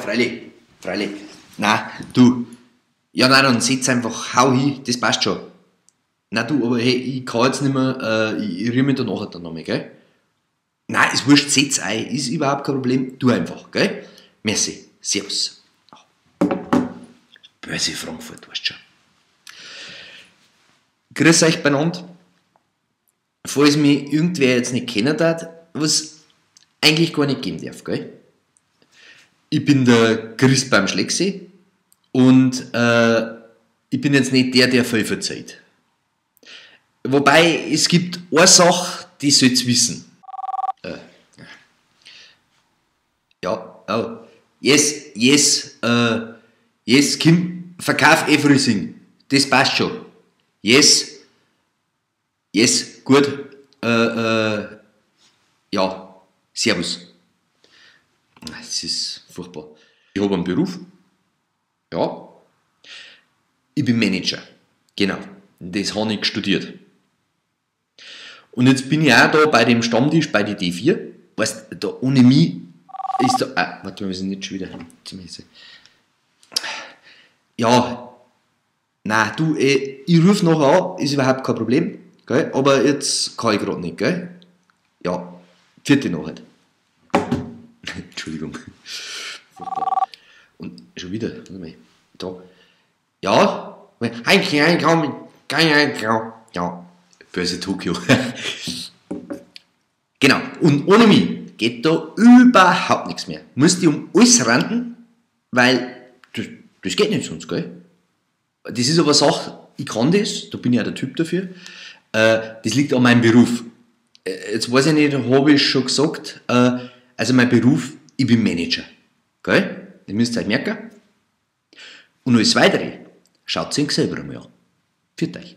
freilich, freilich. Na, du. Ja, nein, dann setz einfach, hau hin, das passt schon. Na du, aber hey, ich kann jetzt nicht mehr, ich rühre mich da nachher dann nochmal, gell? Nein, ist wurscht, setz ein, ist überhaupt kein Problem, tu einfach, gell? Merci, servus. Börse Frankfurt, weißt schon. Grüß euch beieinander. Falls mich irgendwer jetzt nicht kennen hat, was eigentlich gar nicht geben darf, gell? Ich bin der Chris beim Schlecksee und ich bin jetzt nicht der, der viel verzeiht. Wobei, es gibt eine Sache, die sollt's wissen. Ja, oh. Yes, yes, yes, Kim, verkauf everything. Das passt schon. Yes, yes, gut. Ja, servus. Es ist furchtbar. Ich habe einen Beruf. Ja. Ich bin Manager. Genau. Das habe ich studiert. Und jetzt bin ich auch da bei dem Stammtisch bei die D4. Weißt, da ohne mich ist da. Ah, warte mal, wir sind nicht schon wieder. Ja, nein, du, ich ruf nachher an, ist überhaupt kein Problem, gell? Aber jetzt kann ich gerade nicht, gell? Ja, vierte Nachher. Entschuldigung. Furchtbar. Und schon wieder, warte mal, da. Ja, ja, Börse Tokio. Genau, und ohne mich geht da überhaupt nichts mehr. Musst dich um alles rannten, weil das geht nicht sonst, gell? Das ist aber eine Sache, ich kann das, da bin ich auch der Typ dafür. Das liegt an meinem Beruf. Jetzt weiß ich nicht, habe ich schon gesagt, also mein Beruf, ich bin Manager. Gell? Das müsst ihr euch merken. Und alles Weitere, schaut euch selber einmal an. Pfiat euch.